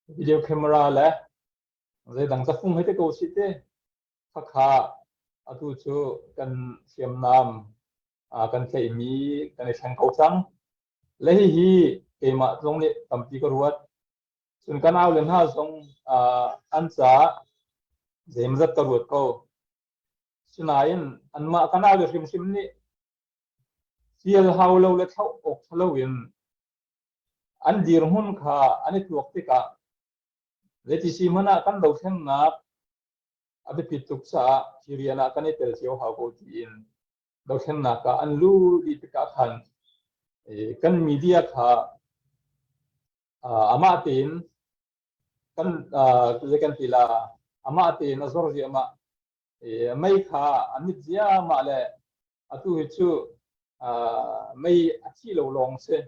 Video camera le zeidang cafung he te ko si te khakha atu cu kan hriamnam kan tlaihmi kan i thleng ko cang. Le hihi keimah zong nih tampi ka ruat. Cun ka naule hna zong an caah zeimazat ka ruat ko. Sinain anmah ka naule hrimhrim nih fial hau lo le thlauh awk ṭha loin an dirhmun kha an i tuak tikah zeiti si hmanh ah kan dothlennak a biapit tuk caah hi rian ah kan i tel cio hau ko tiin dothlennak ah an lu dih tikah khan kan media kha amah tein kan zei kan ti la amah tein a zor ziahmah mei kha a mit ziahmah le atu hi cu mei a thi lo lawng si.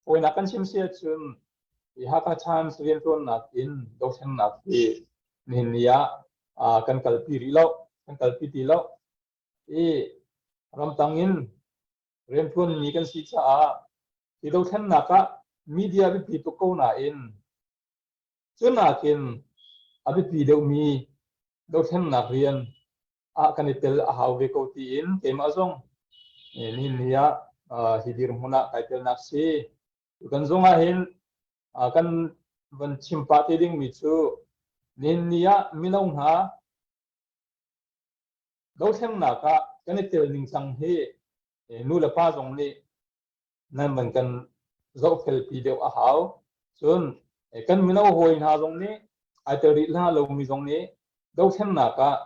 Fawinak kan chim si ahcun hi Hakha Times rianṭuannak in dothlennak hi nihin ni ah kan kalpi rih lo, kan kalpi ti lo. I ramtang in rianṭuanmi kan si caah hi dothlennak ah media biapi tuk ko nain cu nakin a biapi deuhmi dothlennak rian ah kan i tel a hau ve ko tiin keimah zong nihin ni ah hi dirhmun ah kai telnak si. Kan zung ah hin kan van chim pah te dingmi cu nihin ni ah mino hna dothlennak ah kan i tel ningcang hi nu le pa zong nih nan van kan zohfelpi deuh a hau. Cun kan mino hawi hna zong nih ai tel rih hna lomi zong nih dothlennak ah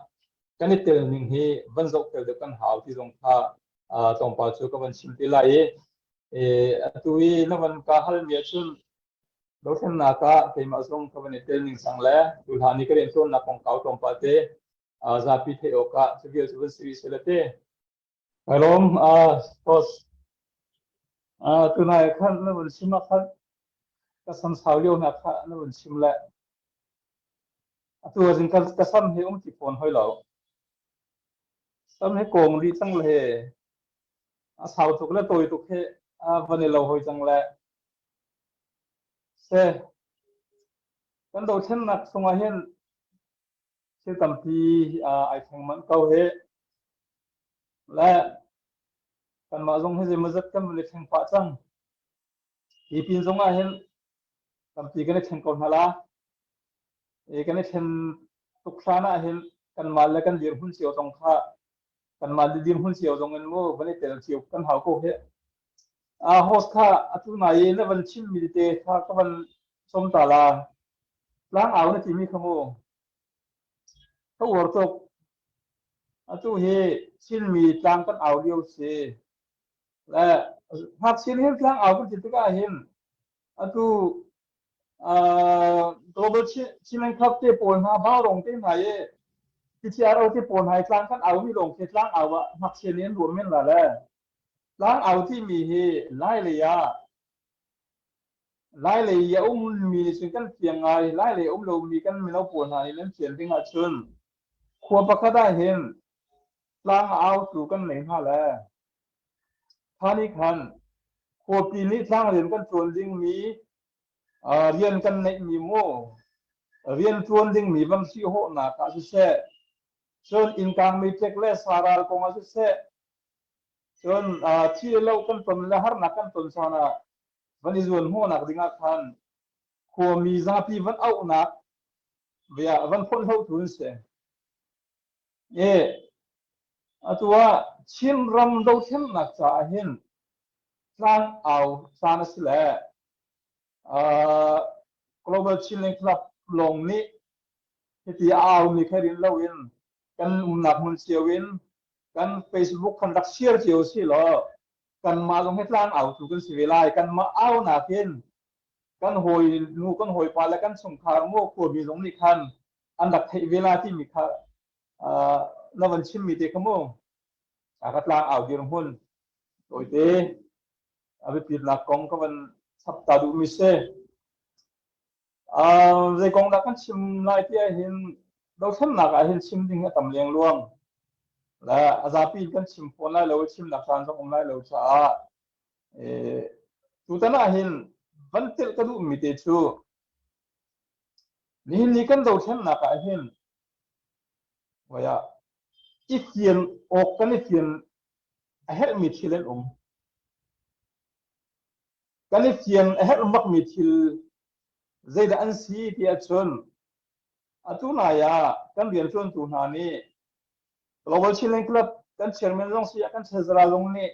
kan i tel ning hi van zohfel deuh kan hau ti zong kha tlawmpal cu ka van chim te lai i atu i na van ka halmi ahcun dothlennak ah keimah zong ka van i tel ning sang le tu hlan i ka riantuannak kongkau tlawmpal te zapi theih awkah cu vial cu van si rih seh te. Kai lawm. Boss. Tunai khan na vun chim ah khan ka sam sau lio hna kha na vun chim le atu azin ka ka sam hi um ti fawn hoi lo. Sam hi kong rih cang le a sau tuk le tawi tuk hi a van i lo hoi cang le se kan dothlennak chungah hin thil tampi ai thleng manh ko hi. Le kanmah zong hi zeimawzat kan van i thleng pah cang. Hi pin zong ah hin tampi kan i thleng ko hna la. I kan i thlen tuk hlan ah hin kanmah le kan dirhmun cio zong kha kanmah le dirhmun cio zong in mu van i tel cio kan hau ko hi. A host kha atu nai i na van chimmi te kha ka van som ta la. Tlang au na timi kha mu. Ka uar tuk. Atu hi Chinmi tlang kan au lio si. Le ngakchia nih hin tlang au kan ti tikah hin atu uh, Global Chinland Club te pawl hna Baurong te hna i TTRO te pawl hna i tlang kan au mi lawng khi tlang au ah ngakchia nih an ruah men la le tlang au timi hi Lai lei ah Lailei i a ummi nih cun kan fiang ngai. Lailei a um lomi kan mino pawl hna nih nan fian ding ahcun khua pakhat ah hin tlang a autu kan nei hna le kha nih khan khuapi nih tlang rian kan ṭuan dingmi rian kan neihmi mu rian ṭuan dingmi van hrihhawhnak ah siseh cun innkang meiṭek le saral kong ah siseh cun thi le lo kan ton le harnak kan ton caan ah van i zuan hnawhnak dingah khan khuami zapi van auhnak via van fonhlotu an si. E atu ah Chinram dothlennak caah hin tlang au caan a si le Global Chinland Club lawng nih hiti a aumi kha rin loin kan umnak hmun cio in kan Facebook kan rak share cio si law kanmah zong hi tlang autu kan si ve lai. Kanmah aunak in kan hawi nu kan hawipa le kan chungkhar mu khuami zong nih khan an rak theih ve la timi kha na van chimmi te kha mu a ka tlang au dirhmun tawite a biapitnak kong ka van chap ta duhmi si. Zei kong dah kan chim lai ti ahhin dothlennak ah hin chim ding a tam lengluang. Le a zapi in kan chim fawn lai lo i chimnak caan zong um lai lo caah tutan ah hin van telh ka duhmi te cu. Nihin ni kan dothlennak ah hin i fian awk kan i fian a herhmi thil an um. Kan i fian a herh bakmi thil zeidah an si ti ahcun atu nai ah kan rianṭuantu hna nih Global Chinland Club kan chairman zong si ah kan treasurer zong nih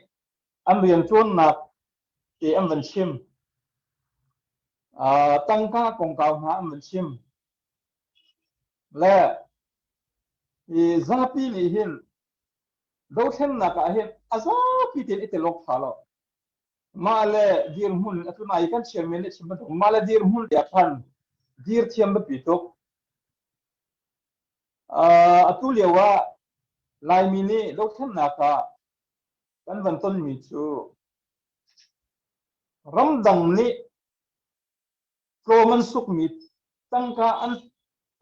an rianṭuannak te an van chim. Tangka kongkau hna an van chim. Le i zapi nih hin dothlennak ah hin a zapi tein i tel awk ṭha lo. Mah le dirhmun atu nai kan chairman nih chim bantuk mah le dirhmun te ah khan dir thiam biapi tuk. Atu lio ah Laimi nih dothlennak ah kan van tonmi cu ramdang nih tlawm an sukmi tangka an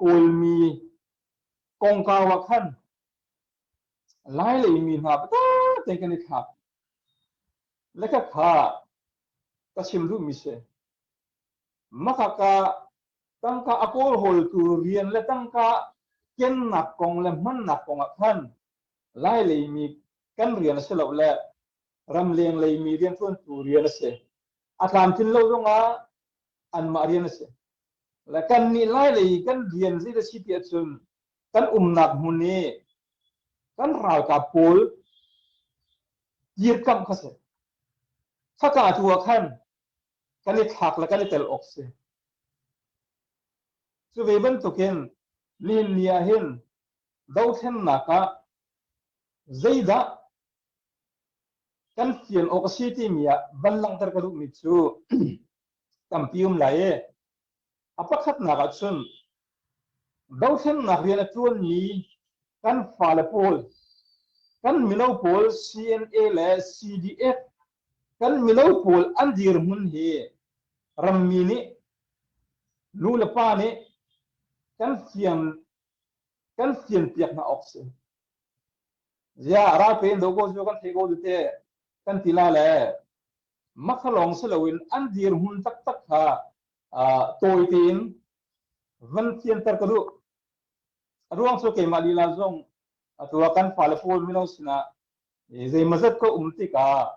kawlmi kongkau ah khan Lai leimi hna biatak tein kan i thlak. Le khakha ka chim duhmi si. Makhaka tangka a kawlhawltu rian le tangka kennak kong le hmannak kong ah khan Lai leimi kan rian a si lo le ramleng leimi rianṭuantu rian a si. A tlamtlin lo zongah anmah rian a si. Le kannih Lai lei kan rian zei a si ti ahcun kan umnak hmun i kan ralkap pawl dirkamh kha si. Khaka tu ah khan kan i thlak le kan i tel awk si. Cu ve bantukin nihin ni ah hin dothlennak ah zeidah kan fian awk a si timi ah van langhter ka duhmi cu tampi um lai i a pakhatnak ah cun dothlennak rian a ṭuanmi kan fale pawl kan mino pawl CNA le CDF kan mino pawl an dirhmun hi rammi nih nu le pa nih kan fian kan fian piak hna awk si. Ziah ralpe in do ko cu kan thei ko du te kan ti la le makha lawng si loin an dirhmun taktak kha tawi tein van fianter ka duh. A ruang cu keimah lila zong atu ah kan fale pawl mino sinah zeimazat ka um tikah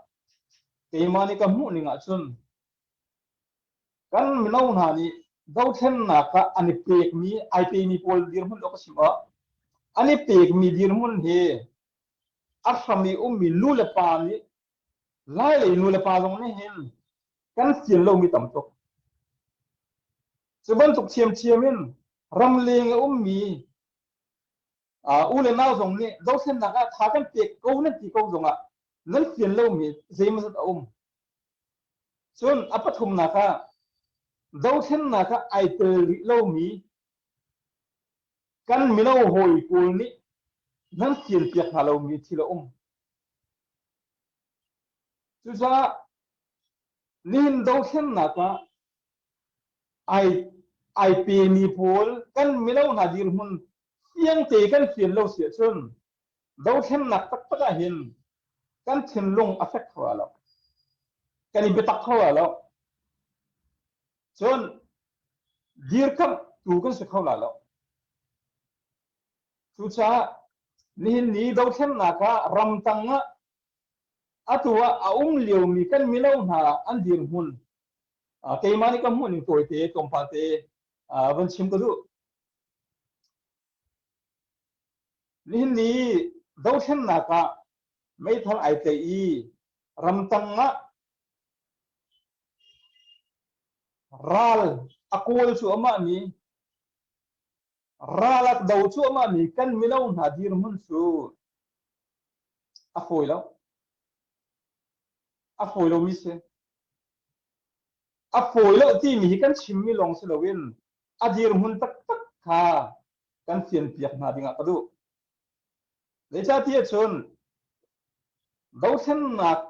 keimah nih ka hmuh ning ahcun kan mino hna nih dothlennak ah an i pekmi ai pemi pawl dirhmun ka chim ah an i pekmi dirhmun hi a hram i ummi nu le pa nih Lai lei nu le pa zong nih hin kan fian lomi tam tuk. Cu bantuk thiamthiam in ramleng a ummi u le nau zong nih dothlennak ah tha kan pek ko nan ti ko zongah nan fian lomi zeimawzat a um. Cun a pathumnak ah dothlennak ah ai tel rih lomi kan mino hawi pawl nih nan fian piak hna lomi thil a um. Cucaah nihin dothlennak ah ai ai pemi pawl kan mino hna dirhmun fiangte kan fian lo si ahcun dothlennak taktak ah hin kan thinlung a fek kho lo. Kan i biatak kho lo. Cun dirkamhtu kan si kho la lo. Cucaah nihin ni dothlennak ah ramtang ah atu ah a um liomi kan mino hna an dirhmun keimah nih ka hmuh ning tawite tlawmpal te van chim ka duh. Nihin ni dothlennak ah meithal ai tlaih i ramtang ah ral a kawl cu amah nih ral a do cuahmah mi kan mino hna dirhmun cu a fawi lo. A fawi lomi si. A fawi lo timi hi kan chimmi lawng si loin a dirhmun taktak kha kan fianpiak hna dingah ka duh. Zeicahtiah cun dothlennak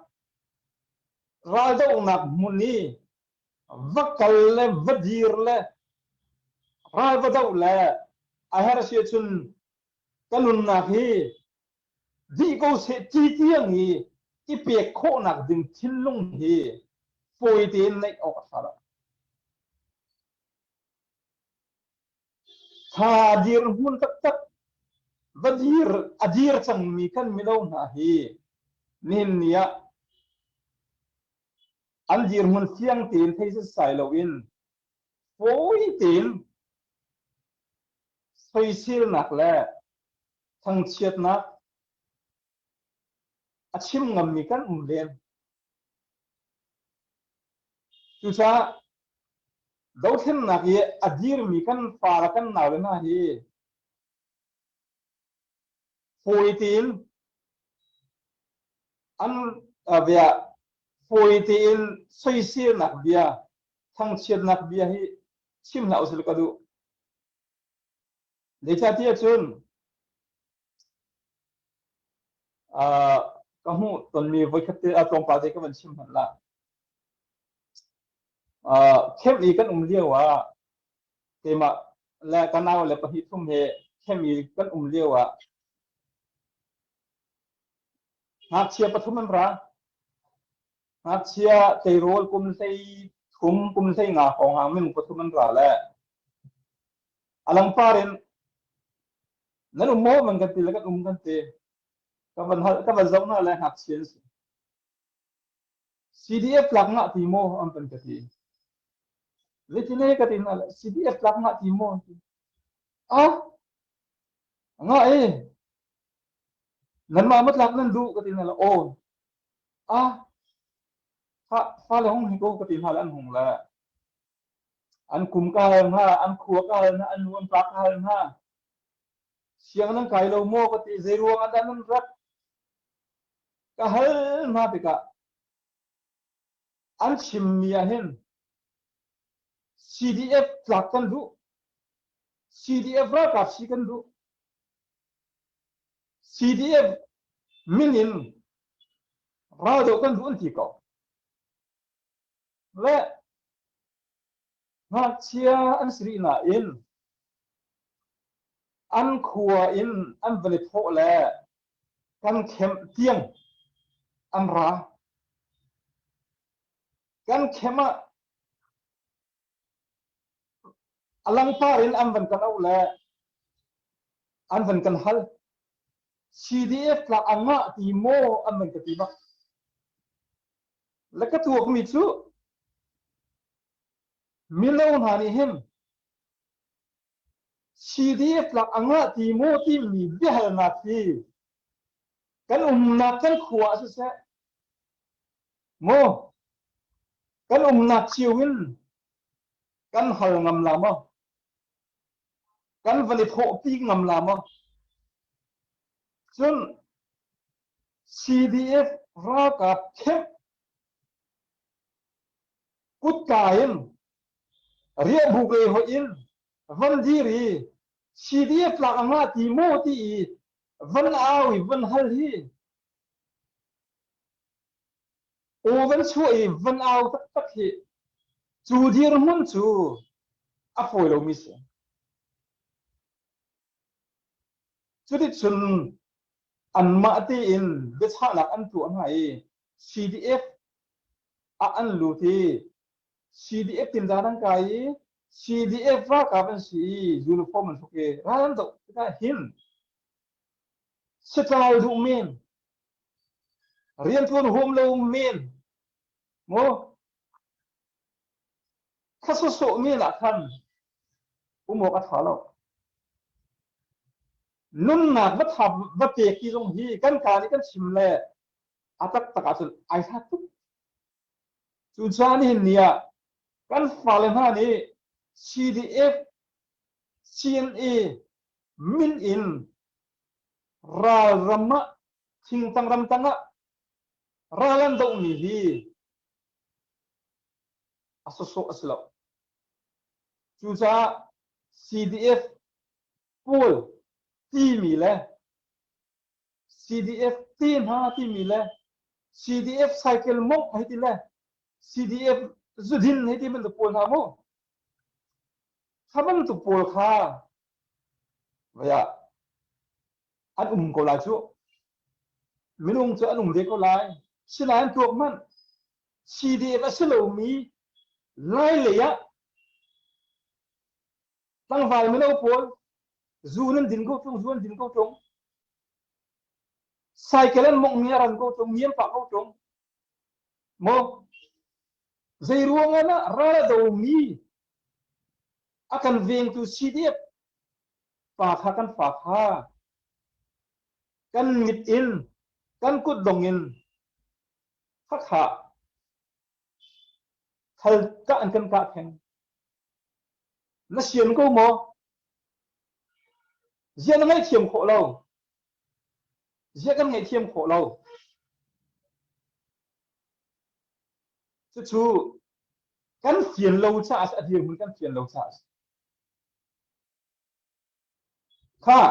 raldohnak hmun i va kal le va dir le ral va doh le a herh si ahcun ka nunnak hi dih ko seh ti tiang i i pek khawhnak ding thinlung hi fawi tein neih awk a ṭha lo. Tha dirhmun taktak va dir a dir cangmi kan mino hna hi nihin ni ah an dirhmun fiang tein thei setsai loin fawi tein soiselnak le thangchiatnak a chim ngammi kan um len. Cucaah dothlennak i a dirmi kan fa le kan nau le hna hi fawi tein an bia fawi tein soiselnak bia thangchiatnak bia hi chim hlah usih ka duh. Zeicahtiah cun ka hmuh tonmi voikhat te tlawmpal te ka van chim hmanh la. Camp i kan um lio ah keimah le ka nau le pahnih thum he camp i kan um lio ah ngakchia pathum an ra. Ngakchia tleirawl kum 13 kum 15 hrawng hang minung pathum an ra le a langpar in nan um maw man kan ti le kan um kan ti. Ka van hal ka van zoh hna le ngakchia an si. CDF tlak ngah ti maw an kan ka ti. Zeitine ka ti hna le CDF tlak ngah ti maw an ti. Ah ngah e nanmah ma tlak nan duh ka ti hna le aw ah fa fale hong hi ko ka ti hna le an hung le an kum ka hal hna an khua ka hal hna an nu an pa ka hal hna siang nan kai lo maw ka ti zei ruang ah dah nan rat ka hal hna tikah an chimmi ah hin CDF tlak kan duh CDF ralkap si kan duh CDF min in raldoh kan duh an ti ko. Le ngakchia an si rih nain an khua in an van i thawh le kan khem tiang an ra. Kan khem ah A langpar in an van kan auh le an van kan hal. CDF tlak a ngah ti maw an van ka ti bak. Le ka tuakmi cu mino hna nih hin CDF tlak a ngah ti maw timi biahalnak hi kan umnak kan khua ah siseh maw kan umnak cio in kan hal ngam la maw kan van i thawhpi ngam la maw cun CDF ralkap khemh kutka in riahbuk lei hoih in van dir i CDF lak a ngah ti maw ti i van au i van hal hi aw van chuah i van au taktak hi cu dirhmun cu a fawi lomi si. Cuticun anmah tein biachahnak an tuah hna i CDF ah an lut i CDF tinzan an kai i CDF ralkap an si i uniform an hruk i ral an doh tikah hin sitlai duh men riantuan huam lo men maw thla sawsawh men ah khan um awk a tha lo nunnak va thap va pek ti zong hi kan ka nih kan chim le a taktak ahcun ai hlat tuk Cucaah nihin ni ah kan fale hna nih CDF, CNA min in ralram ah thingtang ramtang ah ral an dohmi hi a sawsawh a si lo. Cucaah CDF pawl timi le CDF te hna timi le CDF cycle mongh hei ti le CDF zudin hei ti bantuk pawl hna mu kha bantuk pawl kha vaya an um ko lai cu minung cu an um ve ko lai sinain tuak hmanh CDF a si lomi lai lei ah tlangval mino pawl. Zu nan din ko tung, zu an din ko tung. Cycle an mongh mi a ran ko tung, niam pah ko tung. Mo zei ruang ah ral a do mi a kan vengtu CDF pa kha kan fa kha kan mit in kan kut dong in khakha thal kah an kan kah theng na sian ko maw zia na ngaihthiam khawh lo zia kan ngaihthiam khawh lo cucu kan fian lo caah a dirhmun kan fian lo caah Kha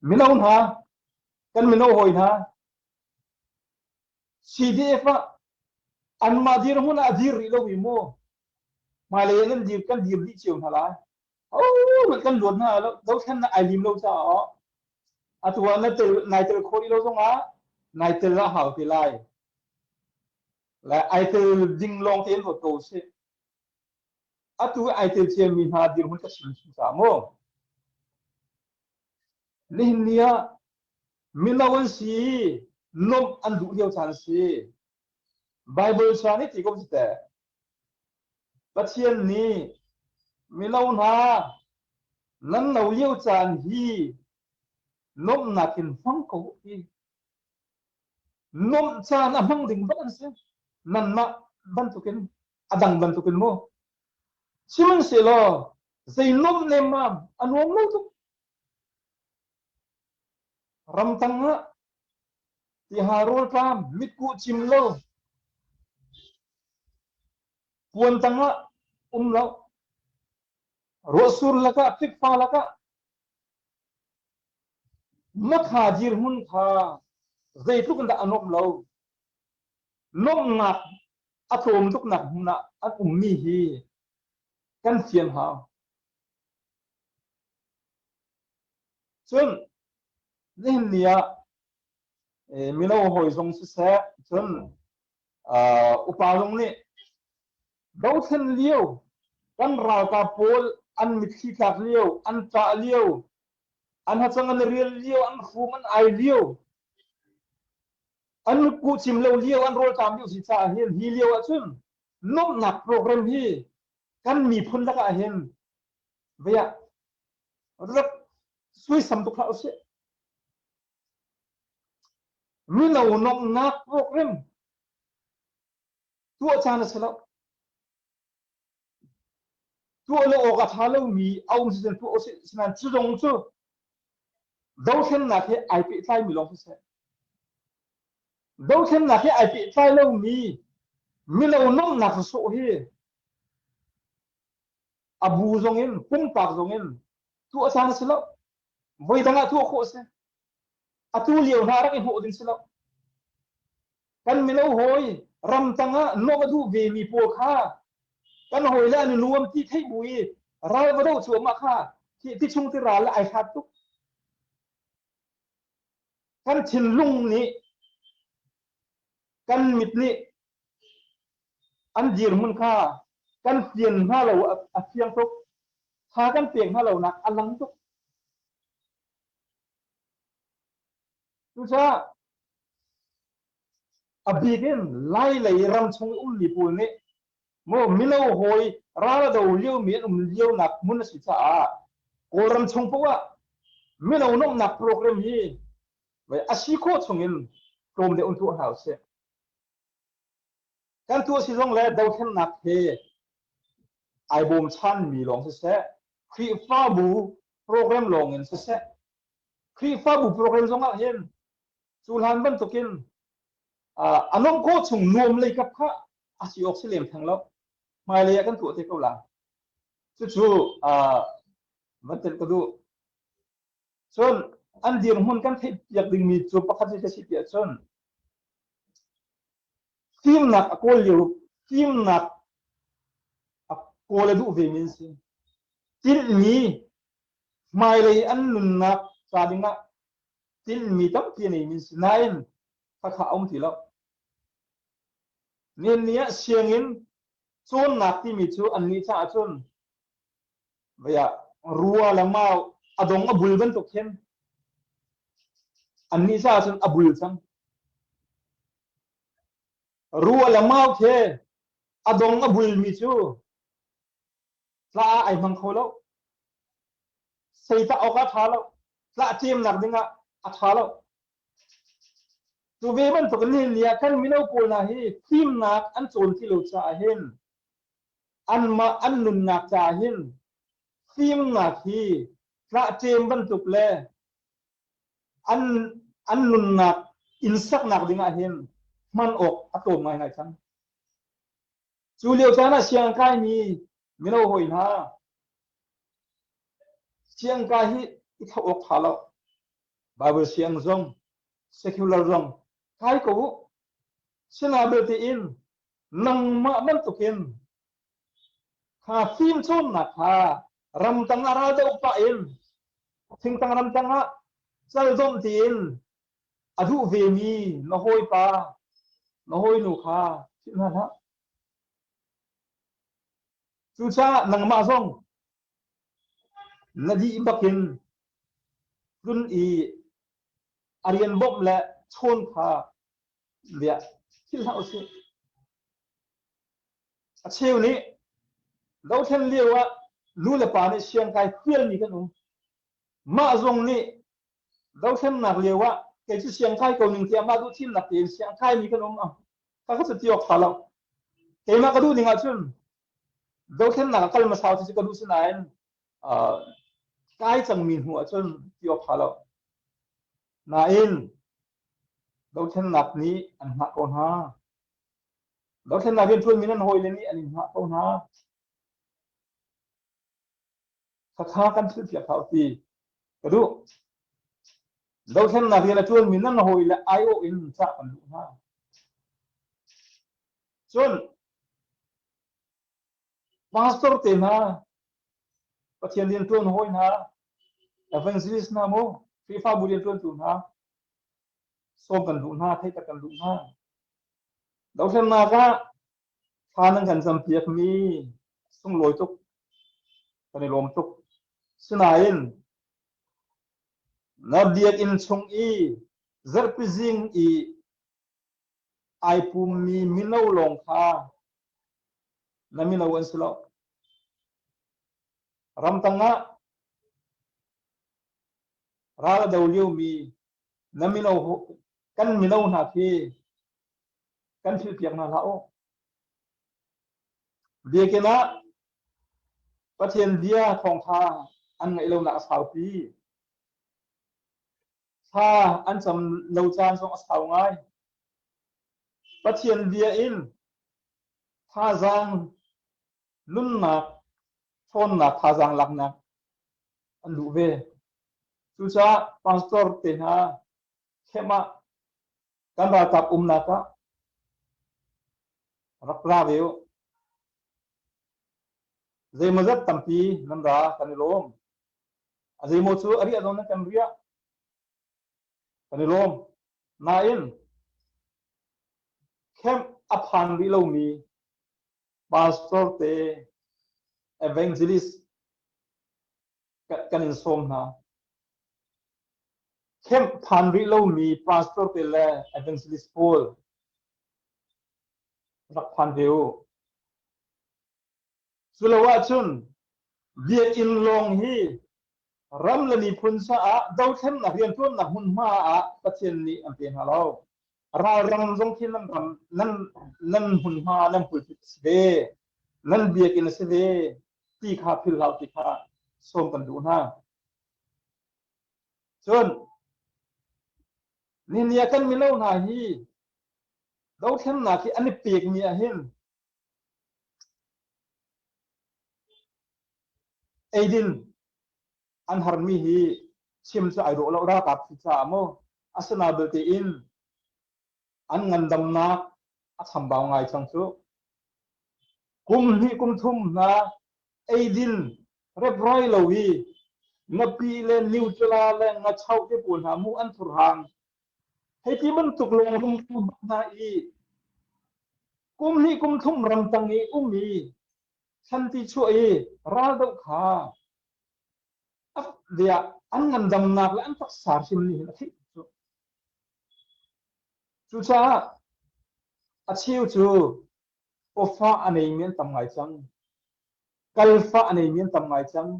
mino hna, kan mino hawi hna, CDF ah anmah dirhmun ah a dir rih lomi mu hmailei ah nan dir kan dir dih cio hna lai. Oh, kan luat hna lo, dothlennak ai lim lo caah atu ah na tel nai tel khawh rih lo zongah nai tel ah hau te lai. Le ai tel ding lawng tein ruat ko sih. Atu ai tel ciami hna dirhmun ka chim chung caah mu. Nihin ni ah mino an si i nuamh an duh lio caan a si. Bible ca nih ti ko si teh. Pathian nih mino hna nan no lio caan hi nuamhnak in hmang ko u ti. Nuamh caan a hmang ding bak an si. Nanmah bantukin a dang bantukin mu. Sihmanhsehlaw zei nuamh nemmam a nuam lo tuk. Ramtang ah tiha rawlṭam mitkuh cim lo puan tangah um lo ruahsur lakah fikfa lakah makha dirhmun kha zeitluk in dah a nuamh lo nuamhnak a tlawm tuknak hmun ah an ummi hi kan fian hau. Cun nihin ni ah mino hawi zong siseh cun upa zong nih dothlen lio kan ralkap pawl an mitthli tlak lio an ṭah lio an hacang an rial lio an hrum an ai lio an kuhcim lo lio an rawlṭam lio si caah hin hi lio ahcun nuamhnak program hi kan miphun lakah hin vei ah rak suaisam tuk hlah usih. Mino nuamhnak program tuah caan a si lo. Tuah lo awk a ṭha lomi a um si cun tuah usih. Sinain cu zong cu dothlennak he ai pehtlaimi lawng siseh. Dothlennak he ai pehtlai lomi mino nuamhnak sawh hi a bu zong in pumpak zong in tuah caan a si lo. Voi dang ah tuah khawh a si. Atu lio hna rak i hnawh ding si lo. Kan mino hawi ramtang ah nuamh a duh vemi pawl kha kan hawi le an i nuam ti theih bu i ral va doh cuahmah kha ti chung ti ral le ai hlat tuk. Kan thinlung nih kan mit nih an dirhmun kha kan fian hna lo a fiang tuk. Tha kan pek hna lo nak a lang tuk. Cucaah a bik in Lai lei ram chung ummi pawl nih maw mino hawi ral a do liomi an um lionak hmun a si caah Kawlram chung paoh ah mino nuamhnak program hi a si khawh chungin tlawm deuh in tuah hna usih. Kan tuah si zong le dothlennak he ai bawmchanmi lawng siseh, Khrihfabu program lawng in siseh, Khrihfabu program zong ah hin cu hlan bantukin a nuamh khawh chung nuam lei kap kha a si awk si lem theng lo. Hmailei ah kan tuah te ko lai. Cucu van telh ka duh. Cun an dirhmun kan theih piak dingmi cu pakhat hi ka si tiah cun fimnak a kawl lio fimnak a kawl a duh vemi an si. Tinhmi hmailei an nunnak ca dingah tinhmi tampi a neimi an si. Nain khakha a um ti lo. Nihin ni ah sianginn cawnnak timi cu annih caah cun vei ah rua le mau A dong a bul bantuk khin annih caah cun a bul cang. Rua le mau khi a dong a bulmi cu tla ah ai hmang kho lo. Seitah awk ah ṭha lo. Tlah ṭemnak dingah a ṭha lo. Cu ve bantuk in nihin ni ah kan mino pawl hna hi fimnak an cawn ti lo caah hin anmah an nunnak caah hin fimnak hi tlahṭem bantuk le an an nunnak inn saknak dingah hin hman awk a tlawm ngaingai cang. Cu lio caan ah sianginn kaimi mino hawi hna sianginn hi i thlauh awk ṭha lo. Bible siang zong secular zong kai ko u. Sina belte in nangmah bantukin kha fimcawnnak kha ramtang ah ral doh pah in thingtang ramtang ah caldawmh tiin a duh vemi na hawipa na hawinu kha philh hna hlah. Cucaah nangmah zong na dih bakin tlun i a rian bawmh le chawn kha bia philh hlah usih. A cheu nih dothlen lio ah nu le pa nih siangkai fialmi kan um. Mah zong nih dothlennak lio ah kei cu siangkai ko ning tiah mah duh thimnak tein siangkaimi kan um. Ka ka cu ti awk ṭha lo. Keimah ka duh ning ahcun dothlennak ah kal hmasa cu ka duh si nain kai cangmi hnu ahcun ti awk ṭha lo. Nain dothlennak nih an hngah ko hna. Dothlennak rianṭuanmi nan hawile nih an in hngah ko hna. Khakha kan thilpiak hau ti ka duh. Dothlennak rian a ṭuanmi nan hawile aiawh in cah kan duh hna. Cun pastor te hna, Pathian rianṭuan hawi hna, evangelist hna mu, Khrihfabu rianṭuantu hna, sawm kan duh hna, theihter kan duh hna. Dothlennak ah thla nan kan campiakmi sunglawi tuk, kan i lawm tuk. Sinain na biakinn chung i zarhpi zing i ai pummi mino lawng kha na mino an si lo. Ramtang ah ral a do liomi na mino kan mino hna khi kan philhpiak hna hlah u. Biakinn ah Pathian bia thawngṭha an ngaih lonak a saupi. Thla an cam lo caan zong a sau ngai. Pathian bia in thazaang nunnak ṭhawnnak thazaang laknak an duh ve. Cucaah pastor te hna khem ah kan ralkap umnak ah rak ra ve u. Zeimawzat tampi nan ra kan i lawm. A zeimaw cu a riah zong nan kan riah. Kan i lawm. Nain camp a phan rih lomi pastor te evangelist kan in sawm hna. Camp phan rih lomi pastor te le evangelist pawl rak phan ve u. Culo ahcun biakinn lawng hi ram le miphun caah dothlennak rianṭuannak hmunhma ah Pathian nih an pe hna lo. Ralram zong khi nan ram nan nan hmunhma nan pulpit a si ve, nan biakinn a si ve ti kha philh hlah ti kha sawm kan duh hna. Cun nihin ah kan mino hna hi dothlennak hi an i pekmi ah hin Eidin an harmi hi chim cu ai dawh lo ralkap si caah maw asina belte in an ngandamnak a chambau ngai cang cu. Kum hnih kum thum hna eidin reprai lo i ngapi le nutella le ngachoh te pawl hna mu an thurhang hei ti bantuk lawng rung hna i kum hnih kum thum ramtang i um i thlanti chuah i raldoh kha. Dia an ngandamnak le an taksa hrim nih hin a theih cu. Cucaah a cheu cu awfa a neimi an tam ngai cang. Kalfa a neimi an tam ngai cang.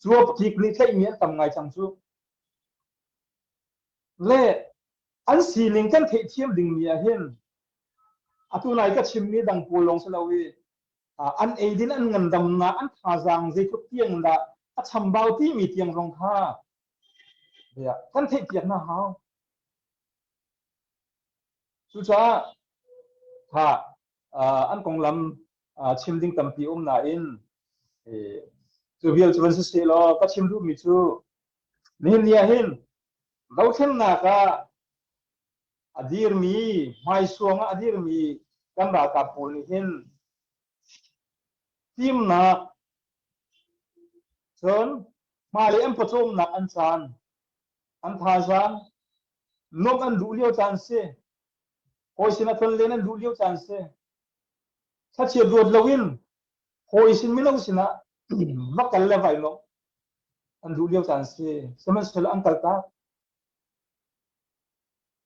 Cuap kik nih tlaihmi an tam ngai cang cu. Le an sining kan theihthiam dingmi ah hin atu nai ka chimmi dang pawl lawng si lo i an eidin an ngandamnak an thazaang zeitluk tiang dah a chambau timi tiang zong kha kan theihpiak hna hau. Cucaah kha an konglam chim ding tampi um nain cu vial cu van si seh law ka chim duhmi cu nihin ni ah hin dothlennak ah a dirmi hmaisuang ah a dirmi kan ralkap pawl nih hin fimnak cun hmailei an pawcawmnak an caan an thazaang nuamh an duh lio caan si hawi sinah tlonlen an duh lio caan si thlachiat ruat loin hawi sin mino sinah va kal le vai lo an duh lio caan si sihmanhsehlaw an kaltak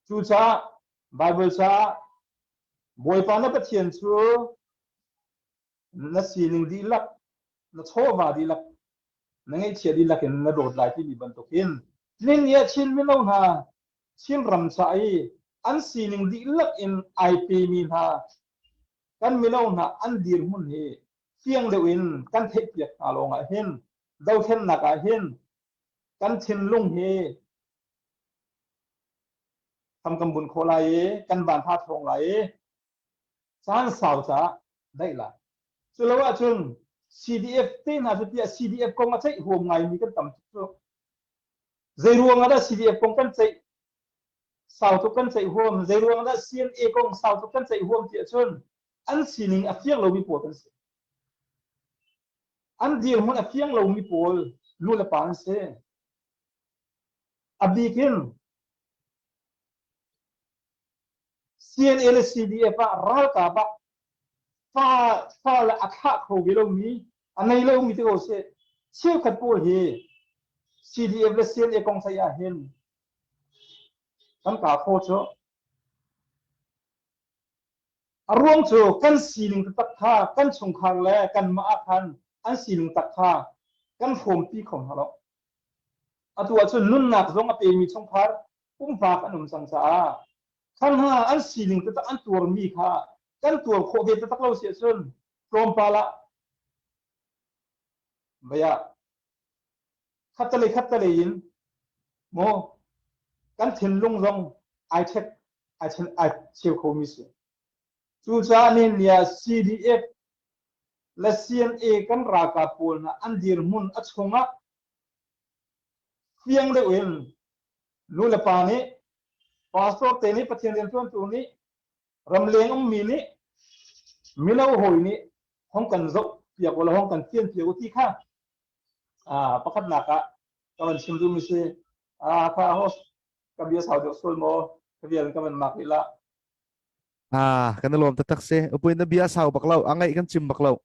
cucaah Bible caah Bawipa na Pathian cu na sining dihlak na chawva dihlak na ngeihchiah dihlak in na dawt lai timi bantukin tlin i a Chin mino hna Chinram ca i an sining dihlak in ai pemi hna kan mino hna an dirhmun hi fiang deuh in kan theihpiak hna lawng ah hin dothlennak ah hin kan thinlung hi tham kan bun khawh lai i kan van tha thawng lai i caan sau caah daih lai. Cu lo ahcun CDF te hna cu tiah CDF kong a ceih huam ngaimi kan tam tuk cu. Zei ruang ah dah CDF kong kan ceih sau tuk kan ceih huam, zei ruang ah dah CNA kong sau tuk kan ceih huam ti ahcun an sining a fiang lomi pawl kan si. An dirhmun a fiang lomi pawl nu le pa an si. A bik in CNA le CDF ah ralkap ah fa fa le a thlah kho ve lomi a ngei lomi te ko seh cheukhat pawl hi CDF le CNA kong theih ah hin kan ka kho cu a ruang cu kan sining taktak kha kan chungkhar le kanmah ah khan an sining tak kha kan hrawmpi kho hna lo atu ahcun nunnak zong a pemi chungkhar pumpak an um cang caah kha hna an sining taktak an tuarmi kha kan tuar khawh ve taktak lo si ahcun tlawmpal ah vei ah khattelei khattelei in maw kan thinlung zong ai ṭhek ai chen ai cheu khomi si. Cucaah nihin ni ah CDF le CNA kan ralkap pawl hna an dirhmun a chungah fiang deuh in nu le pa nih pastor te nih Pathian rianṭuantu nih ramleng ummi nih mino hawi nih hong kan zoh piak ulaw hong kan fian piak u ti kha pakhatnak ah ka van chim duhmi si kha host ka bia sau deuh sual maw ka vial ka van mak rih la Ah, kan i lawm taktak si. Upui na bia sau bak lo, a ngaih kan chim bak lo.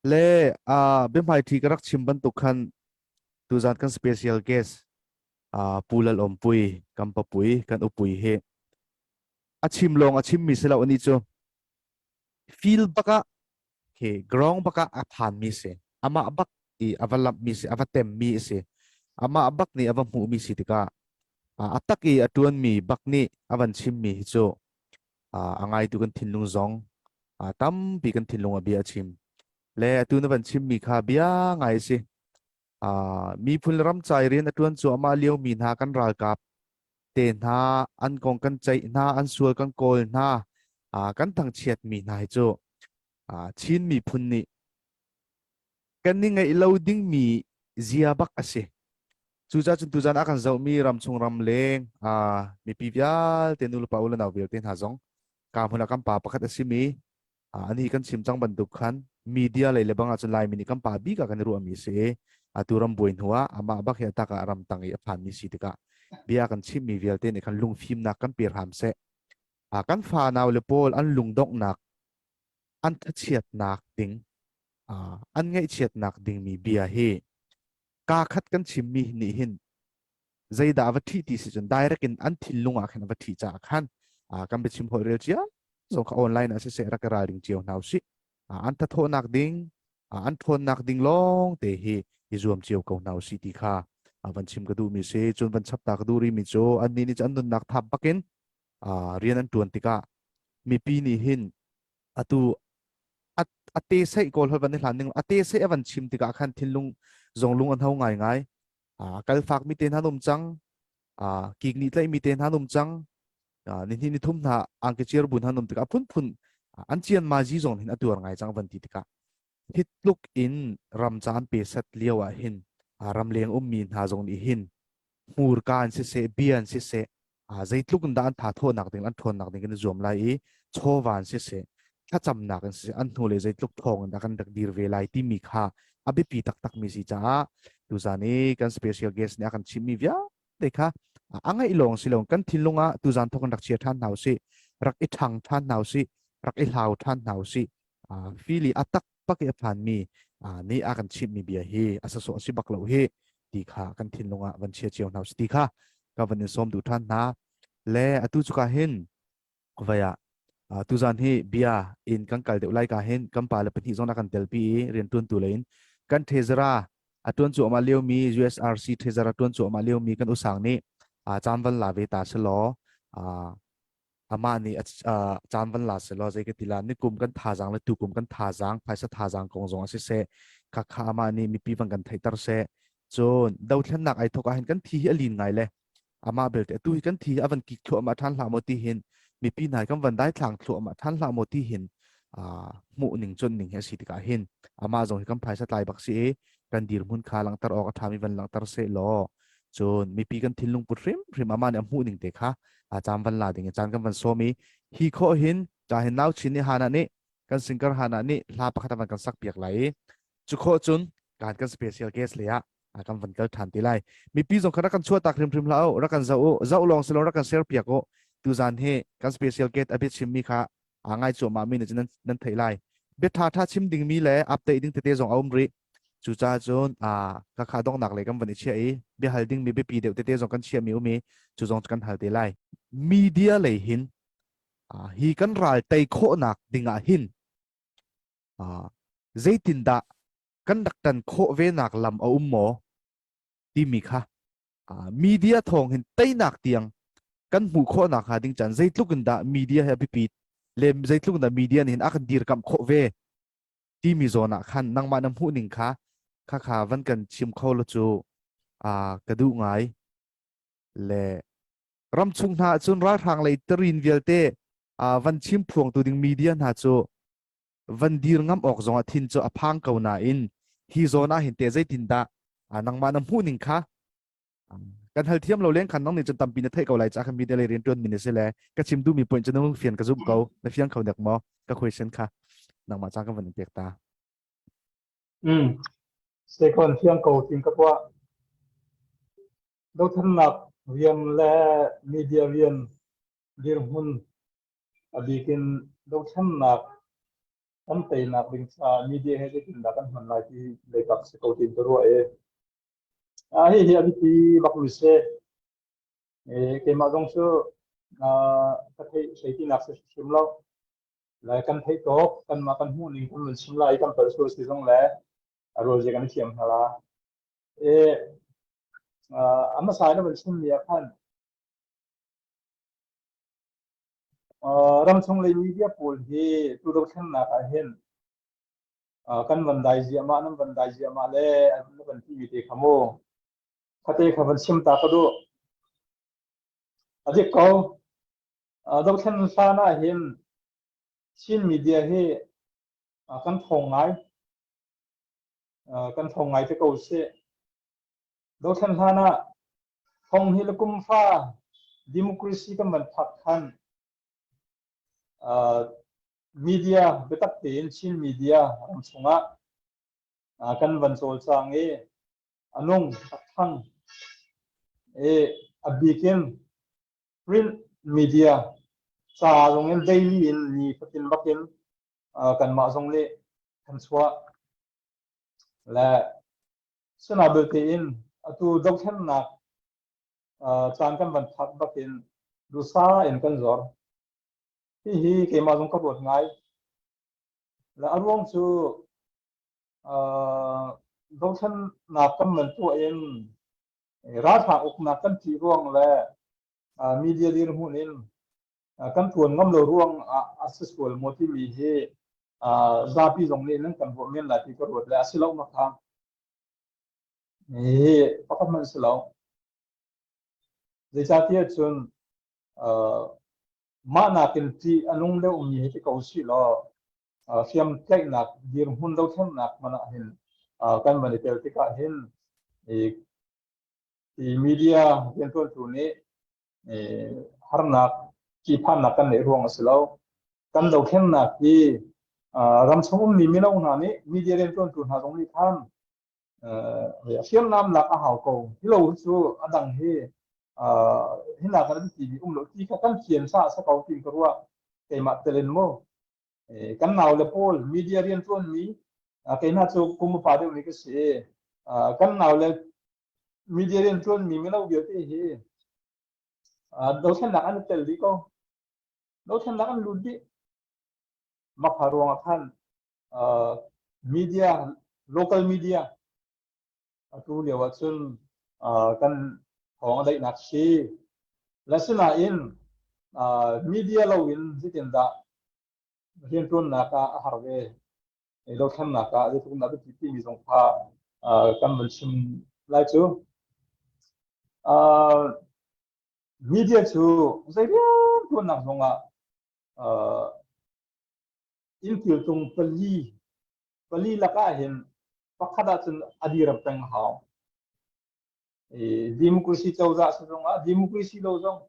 Le ah biahmaiṭhi ka rak chim bantuk khan tuzan kan special guest ah Pu Lal Awm Pui, kan papui, kan upui hi a chim lawng a chimmi si lo ani cu feel bak ah khi ground bak ah a phanmi si. Amah bak i a va lamhmi si, a va temmi a si. Amah bak nih a va hmuhmi si tikah a tak i a ṭuanmi bak nih a van chimmi hi cu a ngaitu kan thinlung zong tampi kan thinlung a bia a chim. Le atu na van chimmi kha bia ngai a si. Miphun le ram cai rian a ṭuan cuahmah liomi hna kan ralkap te hna an kong kan ceih hna an sual kan kawl hna kan thangchiatmi hna hi cu Chin miphun nih kan i ngeih lo dingmi zia bak a si. Cucaah cun tuzan a kan zohmi ramchung ramleng mipi vialte nulepa u le nau vialte hna zong ka hmun ah kan pa pakhat a simi ani kan chim cang bantuk khan media lei le bang ahcun Laimi nih kan pa bik ah kan i ruahmi a si i atu ram buai hnu ah amah bak hi atak ah ramtang i a phanmi si tikah bia kan chimmi vialte nih khan lungfimnak kan pe hram seh. Kan fa nau le pawl an lungdonghnak an thachiatnak ding an ngaihchiatnak dingmi bia hi. Kaa khat kan chimmi nih hin zeidah a va ṭhih ti si cun direct in an thinlung ah khan a va ṭhih caah khan kan biachim holh rel cia zong kha online ah siseh rak i ralring cio hna usih. An thathawhnak ding, an ṭhawnnak ding lawng te hi i zuam cio ko hna usih ti kha van chim ka duhmi si. Cun van chap ta ka duh rihmi cu annih nih cun an nunnak thap bakin rian an ṭuan tikah mipi nih hin atu a te seih kawl hol van i hlan ning a te seih a van chim tikah khan thinlung zong lung an ho ngai ngai. Kal fak mi te hna um cang, kik nih tlaih mi te hna um cang, ni hnih ni thum hna angki chiar bu hna um tikah phunphun an cian ma zi zong hin a tuar ngai cang van ti tikah hi tluk in ram caan pe set lio ah hin ramleng ummi hna zong nih hin hmurka in siseh bia in siseh zeitluk in dah an tha thawhnak ding an ṭhawnnak ding kan i zuam lai i chawva in siseh thlacamnak in siseh an hnu le zeitluk thawng in dah kan rak dir ve lai timi kha a biapi taktak mi si caah tuzan i kan special guest nih a kan chimmi vialte kha a ngaih lawng si lo kan thinlung ah tuzan thawk in rak chia ṭhan hna usih, rak i ṭhang ṭhan hna usih, rak i hlau ṭhan hna usih. Fili a tak pak i a phanmi nih a kan chimhmi bia hi a sasawh a si bak lo hi ti kha kan thinlung ah van chia cio hna usih ti kha ka van in sawm duh ṭhan hna. Le atu cu ka hin vai ah tuzan hi bia in kan kal deuh lai ka hin kan pa le pahnih zong kan telpi i rianṭuantu lei in kan thezara a ṭuan cuahmah liomi USRC thezara ṭuan cuahmah liomi kan usang nih caan van la ve ta selaw amah nih caan van la selaw zei ka ti la nikum kan thazaang le tukum kan thazaang phaisa thazaang kong zong a si seh khakha amah nih mipi van kan theihter seh. Cun dothlennak ai thok ah hin kan thi hi a lin ngai le amah belte atu hi kan thi a van kik thluahmah ṭhan hlah maw ti hin mipi hna kan van daithlang thluahmah ṭhan hlah maw ti hin hmuh ning cun ning hi a si tikah hin amah zong hi kan phaisa tlai bak si i kan dirhmun kha langhter awk a ṭhami van langhter seh law cun mipi kan thinlung put hrimhrim amah nih a hmuh ning te kha a caan van la ding i caan kan van sawm i hi khawh hin ka hin nau chin nih Hana nih kan singer Hana nih hla pakhat a van kan sak piak lai i cu khawh cun kan kan special guest le ah kan van kal ṭhan ti lai. Mipi zong kha rak kan chuah tak hrimhrim hlah u, rak kan zoh u, zoh lawng si lo rak kan share piak u. Tuzan hi kan special guest a bia chimmi kha aa ngai cuahmah mi nih nan nan theih lai. Bia ṭha ṭha chim dingmi le update ding tete zong a um rih. Cucaah cun ka kha donghnak lei kan van i chiah i bia hal dingmi biapi deuh tete zong kan chiahmi um i cu zong kan hal te lai. Media lei hin hi kan ral tei khawhnak dingah hin zeitindah kan rak tan khawh ve nak lam a um maw timi kha media thawng hin teinak tiang kan hmuh khawh nak hnga ding caan zeitluk in dah media he a biapit le zeitluk in dah media nih hin a kan dirkamh khawh ve timi zawn ah khan nangmah na hmuh ning kha kha kha van kan chim kho lo cu ka duh ngai le ramchung hna cun ralhrang lei tarin vialte van chim phuangtu ding media hna cu van dir ngam awk zongah thin cu a phang ko nain hi zawn ah hin te zeitindah nangmah na hmuh ning kha kan hal thiam lo leng khan nang nih cun tampi na theih ko lai ca kan media lei rian tuan mi na si le ka chim duh mi point cu nang fian ka zumh ko. Na fiang kho nek maw ka question kha nangmah ca kan van in pek ta? Second fiang ko tin ka tuah. Dothlennak rian le media rian dirhmun, a bik in dothlennak kan teinak ding caah media he zeitindah kan hman lai ti leikap si ko tiin ka ruah i hihi a biapi bak mi si. Keimah zong cu ka theih hleitinak si hrim lo. Le kan theih tawk kanmah kan hmuh ning kan vun chim lai i kan palh sual si zong le a rual zia kan i thiam hna la. A hmasa in a van chimmi ah khan ramchung lei media pawl hi tu dothlennak ah hin kan van dai ziahmah, nan van dai ziahmah le an van timi te kha mu khate kha van chim ta ka duh. A dik ko. Dothlen hlan ah hin Chin media hi kan thawng ngai, kan thawng ngai te ko sih. Dothlen hlan ah thong hi le kum fa democracy kan van phak khan media biatak tein Chin media ram chungah kan van cawlcang i a nung a thang i a bikin print media ca zong in daily in ni fatin bakin kanmah zong nih kan chuah le. Sina belte in atu dothlennak caan kan van phak bakin dusa in kan zor. Hihi keimah zong ka ruat ngai. Le a ruang cu dothlennak kan van tuah in ralhrang uknak kan ṭih ruang le media dirhmun in kan ṭuan ngam lo ruang ah a si sual maw timi hi zapi zong nih nan kan ruah men lai ti ka ruat le a si lo ma kha hi pakhat hmanh si lo. Zeicahtiah cun mah nakin ṭih a nung deuhmi hi ti ko sih law hriamtlaihnak dirhmun dothlennak hmanh ah hin kan van i tel tikah hin i media rianṭuantu nih harnak ṭihphannak kan neih ruang a si lo. Kan dothlennak hi ramchung ummi mino hna nih media rianṭuantu hna zong nih khan hriamnam lak a hau ko. Hi lo cu a dang hi hina kan timi um lo ti kha kan thiam sa sa ko tin ka ruah. Keimah telin mu kan nau le pawl media rianṭuan mi keimah cu kum upa deuh mi ka si. Kan nau le media rianṭuan mi mino vialte hi dothlennak an tel dih ko. Dothlennak an lut dih. Makha ruangah khan media local media atu lio ah cun kan thawng a daihnak si. Lasinain media lo in zeitindah rianṭuannak ah a har ve. Dothlennak ah zeitluk dah biapi timi zong kha kan van chim lai cu. Media cu zei rianṭuannak zong ah inn kiltung pali pali lakah hin pakhat ahcun a dir peng hau. Democracy cozah si zong ah democracy lo zong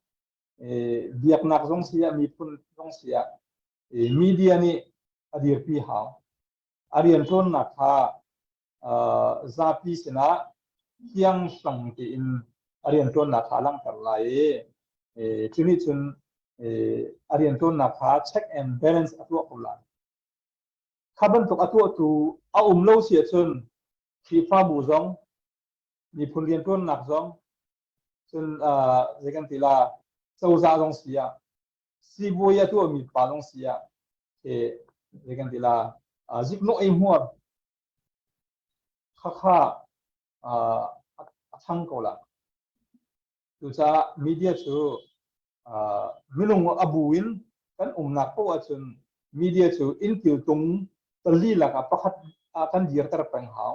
biaknak zong si ah miphun zong si ah media nih a dirpi hau. A rianṭuannak kha zapi sinah thianghlang tein a rianṭuannak kha a langhter lai i cu nih cun a rianṭuannak kha check and balance a tuah ko lai. Kha bantuk a tuahtu a um lo si ahcun Khrihfabu zong miphun rianṭuannak zong cun zei kan ti la cozah zong si ah sibawi a tuahmi pa zong si ah zei kan ti la ziknawh ei hmuar khakha a chang ko la. Cucaah media cu minung a bu in kan umnak paoh ahcun media cu inn kiltung pali lakah pakhat ah kan dirter peng hau.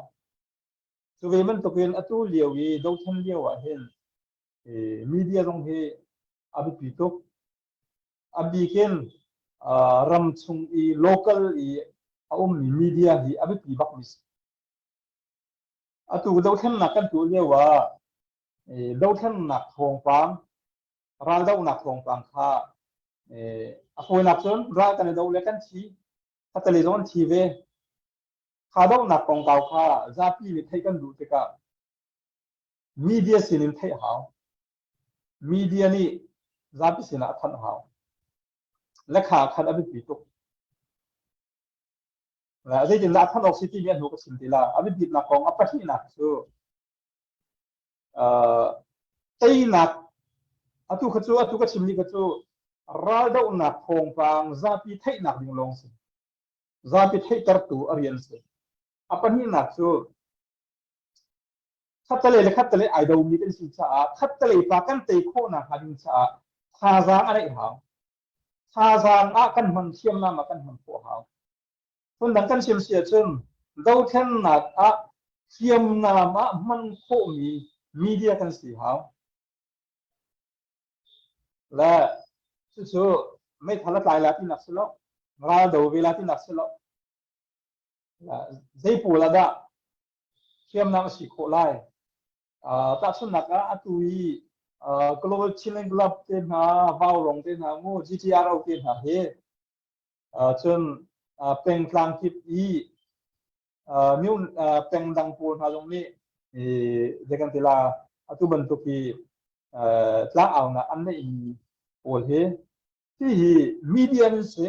Cu ve bantukin atu lio i dothlen lio ah hin media zong hi a biapi tuk. A bik in ram chung i local i a ummi media hi a biapi bakmi si. Atu dothlennak kan tuah lio ah dothlennak thawngpang, raldohnak thawngpang kha a fawinak cun ral kan i do le kan thi, khattelei zong an thi ve. Kha dohnak kongkau kha zapi nih theih kan duh tikah media sin in theih hau. Media nih zapi sinah a thanh hau. Lekha khan a biapi tuk. Zeitindah a thanh awk si timi a hnu ka chim ti la. A biapitnak kong a pahnihnak cu teinak atu kha cu atu ka chimmi kha cu raldohnak thawngpang zapi theihnak ding lawng si. Zapi theihtertu a rian si. A pahnihnak cu khattelei le khattelei ai domi kan si caah khattelei pa kan tei khawhnak hnga ding caah thazaang a neih hau. Thazaang ah kan hman hriamnam ah kan hman khawh hau. Phundang kan chim si ahcun dothlennak ah hriamnam ah hman khawhmi media kan si hau. Le cucu meithal a tlai la tinak si lo, ral do ve la tinak si lo. Zei pawl ah dah hriamnam a si khawh lai? Tahchunhnak ah atu i Global Chilling Club te hna, Vaurong te hna mu, GTRO te hna hi cun pengtlang kip i myo pengdang pawl hna zong nih zei kan ti la atu bantuk hi tlangaunak an neihmi pawl hi hihi media nan si.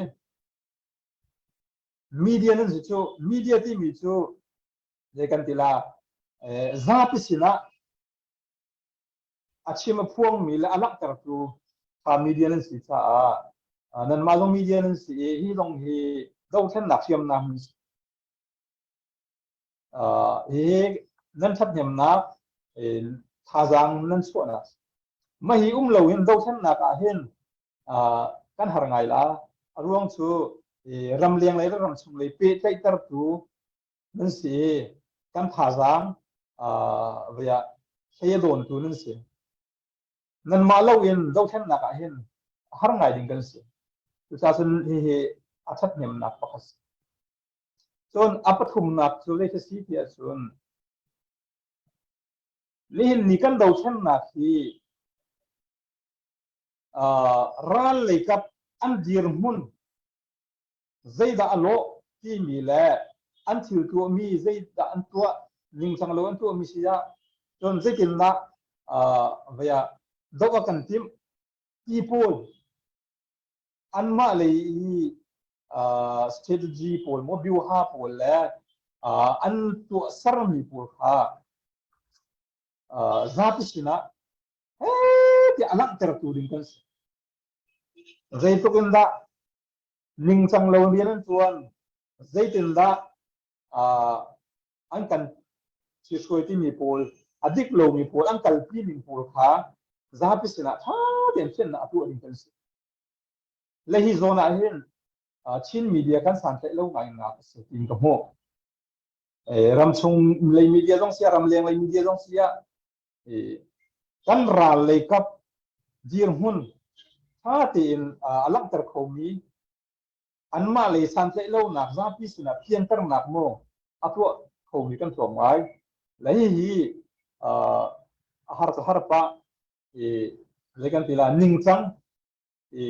Media nan si cu media timi cu zei kan ti la. Zapi sinah a chim a phuangmi le a langhtertu kha media nan si caah nanmah zong media nan si i hi zong hi dothlennak hriamnam nan si. Hi nan ṭhathnemnak thazaang nan chuahnak mah hi um loin dothlennak ah hin kan har ngai la. A ruang cu ramleng lei le ramchung lei pehtlaihtertu nan si i kan thazaang via hlei a dawntu nan si. Nanmah loin dothlennak ah hin har ngai ding kan si. Cucaah cun hihi a ṭhathnemnak pakhat si. Cun a pathumnak cu zei si ti ahcun nihin ni kan dothlennak hi ral leikap an dirhmun zeidah a lawh timi le an thil tuahmi zeidah an tuah ningcang lo an tuahmi si ah cun zeitindah vei ah doh a kan timh ti pawl anmah lei i strategy pawl maw biuha pawl le an tuahsermi pawl kha zapi sinah tiah a langhtertu ding kan si. Zeitluk in dah ningcang lo rian an ṭuan, zeitindah an kan ṭhihruai timi pawl, a dik lomi pawl, an kalpi ning pawl kha zapi sinah ṭha tein fiannak a tuah ding kan si. Le hi zawn ah hin Chin media kan santlaih lo ngainak a si tiin ka hmuh. Ramchung lei media zong si ah, ramleng lei media zong si ah, kan ral lei kap dirhmun ṭha tein a langhter khomi anmah lei santlaih lonak zapi sinah fianternak maw a tuah khomi kan tlawm ngai. Le hihi a har cu har pah i zei kan ti la ningcang i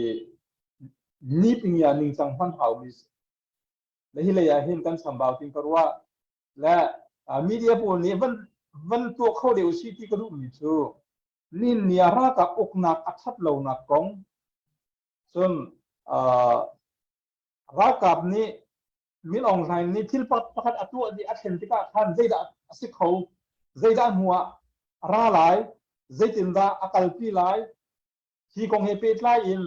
nipingia ningcang hman haumi le hi lei ah hin kan chambau tin ka ruah. Le media pawl nih van van tuah kho deuh si ti ka duhmi cu nin ni ah ralkap uknak a that lonak kong cun ralkap nih Min Aung Hlaing nih thil pakhat a tuah dih a thlen tikah khan zeidah a si kho zeidah hnu ah a ra lai zeitindah a kalpi lai hi kong he pehtlai in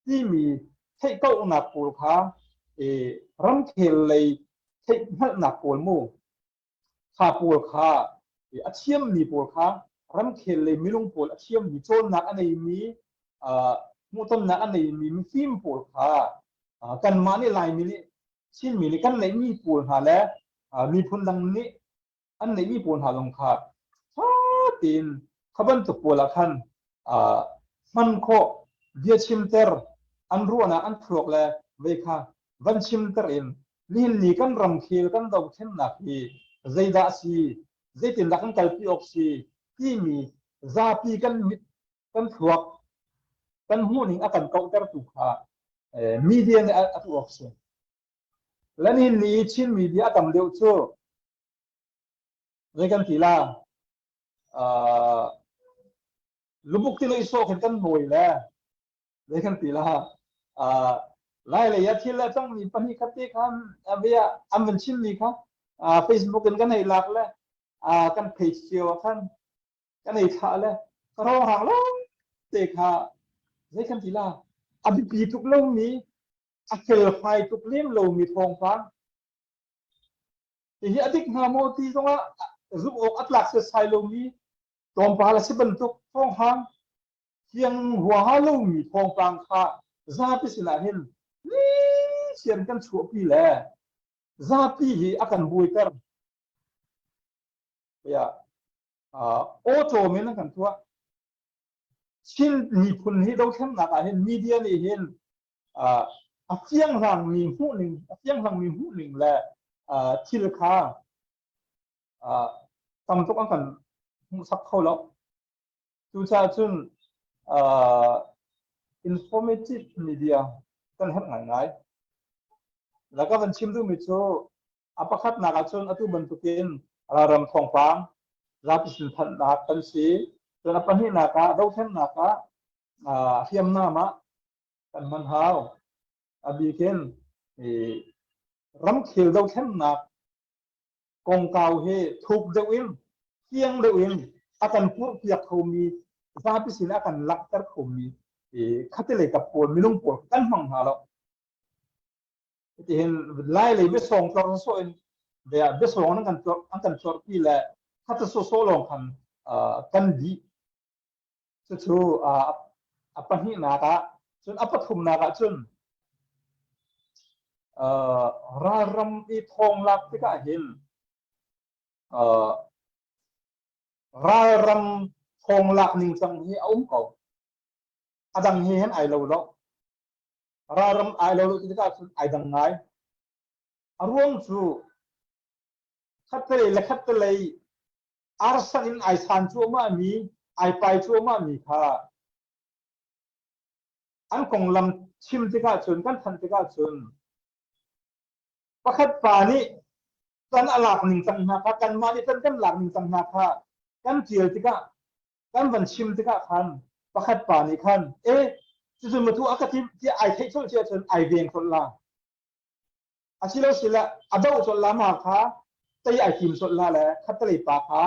timi theihkohnak pawl kha ramkhel lei theihhngalhnak pawl mu kha pawl kha a thiammi pawl kha ramkhel lei minung pawl a thiammi cawnnak a neimi hmuhtonnak a neimi mifim pawl kha kanmah nih Laimi nih Chinmi nih kan neihmi pawl hna le miphun dang nih an neihmi pawl hna zong kha ṭha tein kha bantuk pawl ah khan hman khawh bia chimter an ruahnak an thluak le vei kha van chimter in nihin ni kan ramkhel kan dothlennak hi zeidah a si zeitindah kan kalpi awk si timi zapi kan mit kan thluak kan hmuhning a kan kauhtertu kha media nih a tuah awk si. Lenin nih Chin media a tam deuh cu zei kan ti la lubuk ti lei sawh khin kan nawi le zei kan ti la lai lei ah thil le cangmi pahnih khat te khan bia an van chimmi kha Facebook in kan hei lak le kan page cio ah khan kan ei thlah le ka rawng lo te kha zei kan ti la a biapi tuk lomi a felfai tuk lem lomi thawngpang Hihi a dik hnga maw ti zongah zumh awk a tlak setsai lomi tlawmpal a si bantuk thawngpang fiang huaha lomi thawngpang kha zapi sinah hin sian kan chuahpi le zapi hi a kan buaiter. Ya, awṭawm in an kan tuah. Chin miphun hi dothlennak ah hin media nih hin a fianghlangmi hmuhning a fianghlangmi hmuhning le thil kha tam tuk an kan hmuhsak kho lo. Cucaah cun informative media kan herh ngaingai. La ka van chim duhmi cu a pakhatnak ahcun atu bantukin ralram thawngpang zapi sin phanhnak kan si. Cun a pahnihnak ah dothlennak ah hriamnam ah kan hman hau. A bikin ramkhel dothlennak. Kongkau hi thuk deuh in fiang deuh in a kan purhpiak khomi, zapi sin a kan langhter khomi khatilei kap pawl minung pawl kan hmang hna lo. Tihin lai lei biasawng tlor sawh in biasawng an kan an kan tlorpi le khata sawsawh lawng khan kan dih. Cucu a pahnihnak ah cun a pathumnak ah cun ralram i thawng lak tikah hin ralram thawng lak ningcang hi a um ko. A dang he hin ai lo lo. Ralram ai lo lo ti tikah cun ai dang ngai. A ruang cu khattelei le khattelei arsan in ai san cuahmahmi, ai pai cuahmahmi kha an konglam chim tikah cun, kan thanh tikah cun pakhat pa nih tan a lak ning cang hna kha, kanmah nih tan kan lak ning cang hna kha kan tial tikah, kan van chim tikah khan pakhat pa nih khan, e cucu matu a ka timh tiah ai theih colh cia cun ai veng colh la. Asilo sila a doh colh la ma kha tei ai tim colh la le khattelei pa kha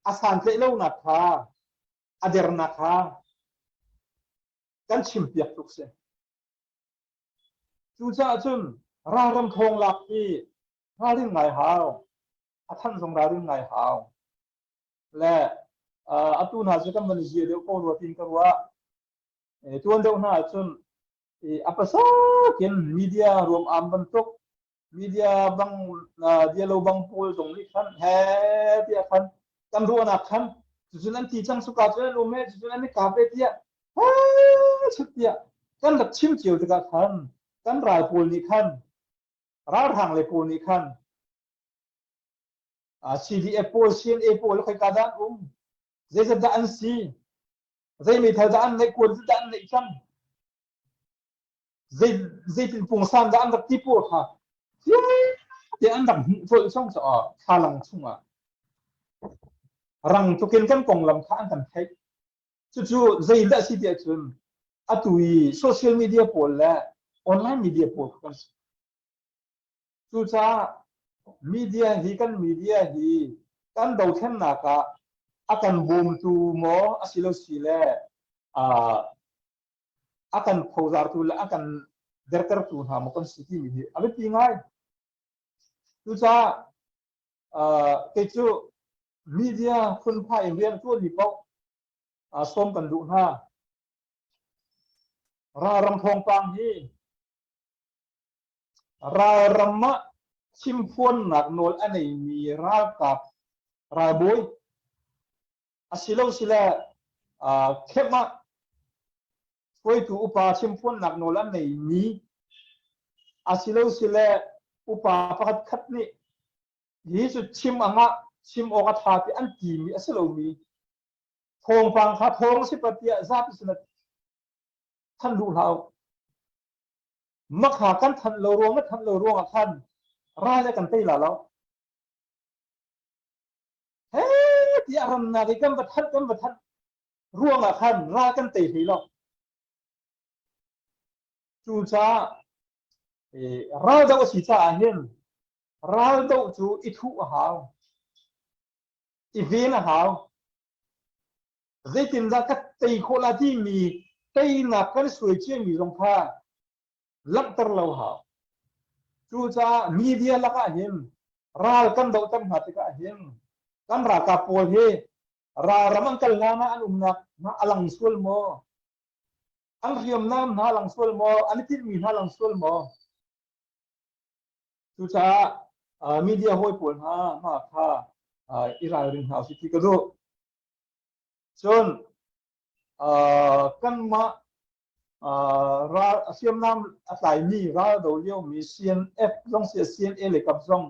a santlaih lonak kha a dernak kha kan chimpiak tuk si. Cucaah cun ralram thawng lak hi ralrin ngai hau, a thanh zong ralrin ngai hau. Le atu hna cu kan van i zia deuh ko rua tiin ka ruah. Tuan deuh hna ahcun a pasakin media ruam am bantuk media bang dialo bang pawl zong nih khan he tiah khan kan ruahnak khan cucun an ti cang suka cun an um he cucun an i kap e tiah he tiah kan rak chim cio tikah khan kan ral pawl nih khan ralhrang le pawl nih khan CDF pawl CNA pawl khoika dah an um zeizat dah an si zei meithal dah an neih kuan dah an neih cang zei zeitin pungsan dah an rak ti pawl kha te an rak hmuh colh cang caah thlalang chungah rang tukin kan konglam kha an kan theih. Cucu zeidah si tiah cun atu i social media pawl le online media pawl kha kan si. Cucaah media hi kan media hi kan dothlennak ah a kan bawmtu maw asilo si le a kan phozartu le a kan dertertu hna maw kan si timi hi a biapi ngai. Cucaah kei cu media phunphai in rian ṭuanmi paoh sawm kan duh hna. Ralram thawngpang hi Ralram ah chimphuannak nawl a neimi ralkap ralbawi asilosile camp ah hruaitu upa chimphuannak nawl a neimi asilosile upa pakhatkhat nih hi cu chim a ngah, chim awk a ṭha ti an timi a si lomi thawngpang kha thawng a si pat tiah zapi sinah thanh duh hlah u. Makha kan thanh lo ruang na thanh lo ruangah khan ral le kan tei la lo. He tiah ramnak i kan va thanh kan va thanh ruangah khan ral kan tei hlei lo. Cucaah ral doh a si caah hin ral doh cu i thuh a hau. I ven a hau. Zeitindah ka tei khawh la timi teinak kan suai ciami zong kha langhter lo hau. Cucaah media lakah hin ral kan dohter hna tikah hin kan ralkap pawl hi ralram an kal hlan ah an umnak hna a lang sual maw? An hriamnam hna lang sual maw? An i tinhmi hna lang sual maw? Cucaah media hawi pawl hna hna kha i ralring hna usih ti ka duh. Cun kanmah ral hriamnam a tlaimi ral do liomi CNF zong si CNA le kap zong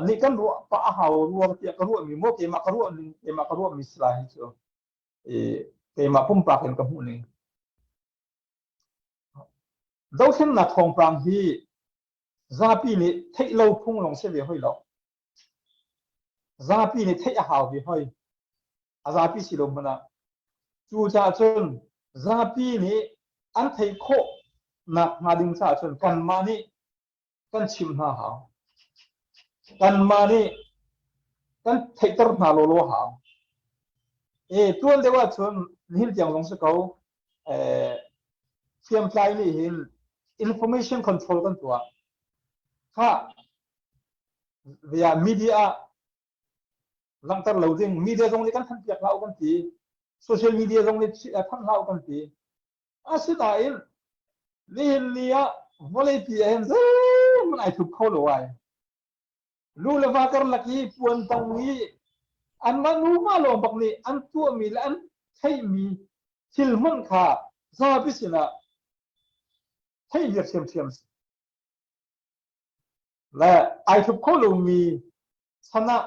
nih kan ruah pah a hau ruang tiah ka ruahmi maw keimah ka ruah ning keimah ka ruahmi si lai hi cu keimah pumpak in ka hmuh ning dothlennak thawngpang hi zapi nih theih lo phung lawng si ve hoi lo. Zapi nih theih a hau ve hoi. A zapi si lo hmanh ah. Cucaah cun zapi nih an theih khawh nak hnga ding caah cun kanmah nih kan chimh hna hau. Kanmah nih kan theihter hna lawlaw hau. E tuan deuh ahcun nihin tiang zong si ko hriamtlai nih hin information control kan tuah. Kha via media langhter lo ding media zong nih kan thanh piak hlah u kan ti. Social media zong nih thanh hlah u kan ti. Asinain nihin ni ah vawleipi ah hin zeihmanh ai thup kho lo ai. Nu le va karlak i puan tang i anmah nuva lawng bak nih an tuahmi le an theihmi thil hmanh kha zapi sinah theih viar ṭhiamṭhiam si. Le ai thup kho lomi chan ah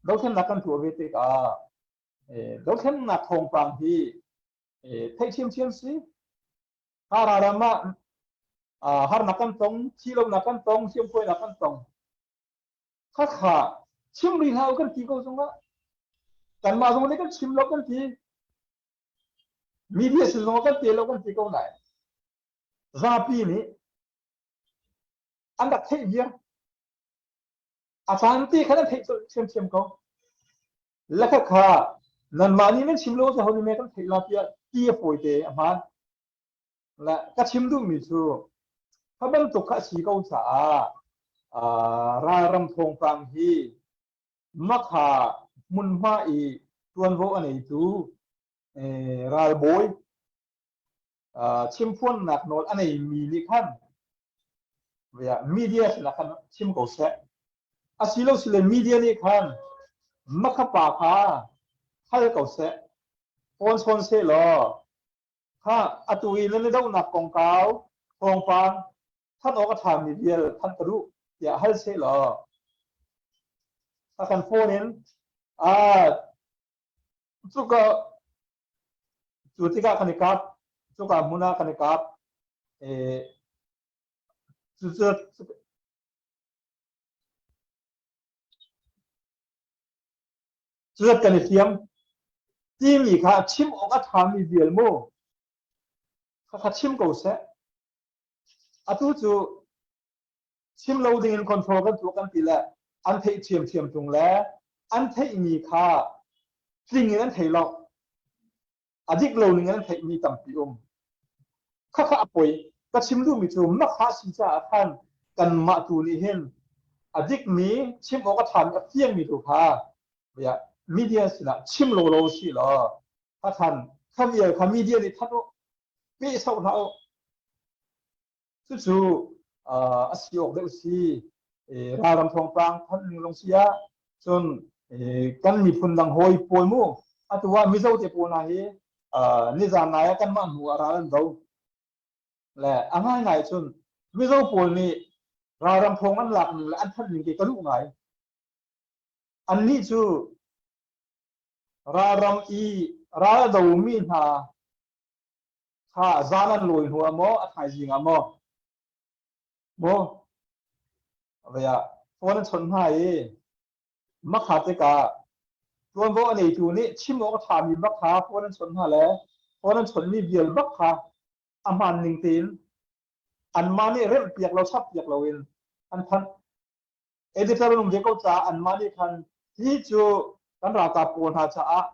dothlennak kan tuah ve tikah dothlennak thawngpang hi theih ṭhiamṭhiam si. Hara ram ah harnak kan tong, thi lonak kan tong, hliamkhuainak kan tong. Khakha chim rih hlah u kan ti ko zongah kanmah zong nih kan chim lo kan ti. Media sin zong kan te lo kan ti ko nain zapi nih an rak theih viar. A caan te khan an theih ṭhiamṭhiam ko. Le khakha nanmah nih nan chim lo cu ho nih me kan theih la tiah ti a fawi te a hmaan. Le ka chim duhmi cu kha bantuk kha a si ko caah ralram thawngpang hi makha hmunhma i tuanvo a neitu ralbawi chimphuannak nawl a neimi nih khan media sinah khan chim ko seh. Asilo sile media nih khan makha pa kha hal ko seh. Phone chawn seh law kha atu i nan i dohnak kongkau thawngpang thanh awk a ṭhami vial thanh ka duh tiah hal seh law a kan phone in a cuka cu tikah kan i kap cuka hmun ah kan i kap cu Cucu kan i fiang timi kha chim awk a ṭhami vial mu kha chim ko seh. Atu cu chim lo ding in control kan tuah kan ti le an theih ṭhiamṭhiam ṭung le an theihmi kha tling in an thei lo. A dik lo ning in an theihmi tampi um. Khakha a poi. Ka chim duhmi cu makha si caah khan kanmah tu nih hin a dikmi chim awk a ṭhami a fiangmi tu kha media sinah chim lawlaw si law kha khan kha vial kha media nih thanh u peh soh hlah u Cucu a si awk deuh si. Ralram thawngpang thanh ning zong si ah cun kan miphun dang hawi pawl mu atu ah Mizo te pawl hna hi nizan nai ah kanmah hnu ah ral an do. Le a ngaingai cun Mizo pawl nih ralram thawng an lak ning le an thanh ning ke ka duh ngai. Annih cu ralram i ral a domi hna kha zan an lawi hnu ah maw a thaizing ah maw maw vei ah phone an chawnh hna i makha tikah tuanvo a neitu nih chim awk a ṭhami bak kha phone an chawnh hna le phone an chawnhmi vial bak kha a hmaan ning tein anmah nih remh piak lo chap piak loin an thanh editor an um ve ko caah anmah nih khan hi cu kan ralkap pawl hna caah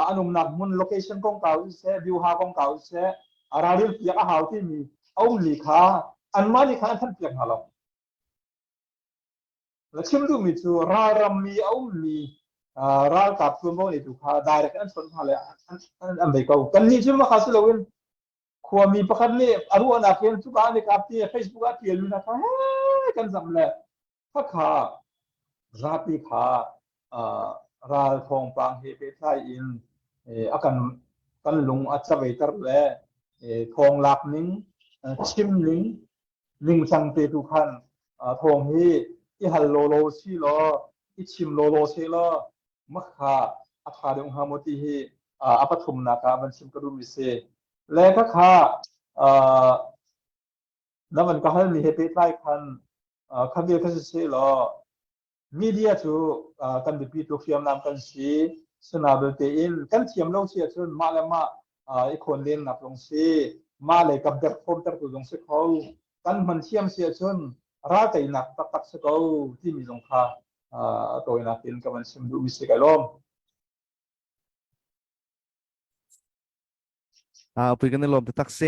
an umnak hmun location kongkau siseh view-ha kongkau siseh ralrin piak a hau timi a ummi kha anmah nih khan an thanh piak hna lo. Na chim duhmi cu ralram i a ummi ralkap tuanvo neitu kha direct an chawnh hna le an bei ko. Kannih cu makha si loin khuami pakhat nih a ruahnak in cuka an i kap ti Facebook ah tialmi hna kha he kan zam le khakha zapi kha ral thawngpang he pehtlai in a kan kan lung a caveiter le thawng lak ning chim ning ningcang te tu khan thawng hi i hal lawlaw si law i chim lawlaw se law makha a ṭha deuh hnga maw ti hi a pathumnak ah van chim ka duhmi si. Le khakha na van ka halmi he pehtlai khan kha vial kha siseh law media cu kan biapi tu hriamnam kan si suna belte in kan thiam lo si ahcun mah le mah i khawn lennak zong si mah le kap derthawmtertu zong si kho kan hman thiam si ahcun. Ralteinak taktak si ko timi zong kha a tawinak in ka van chim duhmi si kai lawm. Pui kan i lawm taktak si.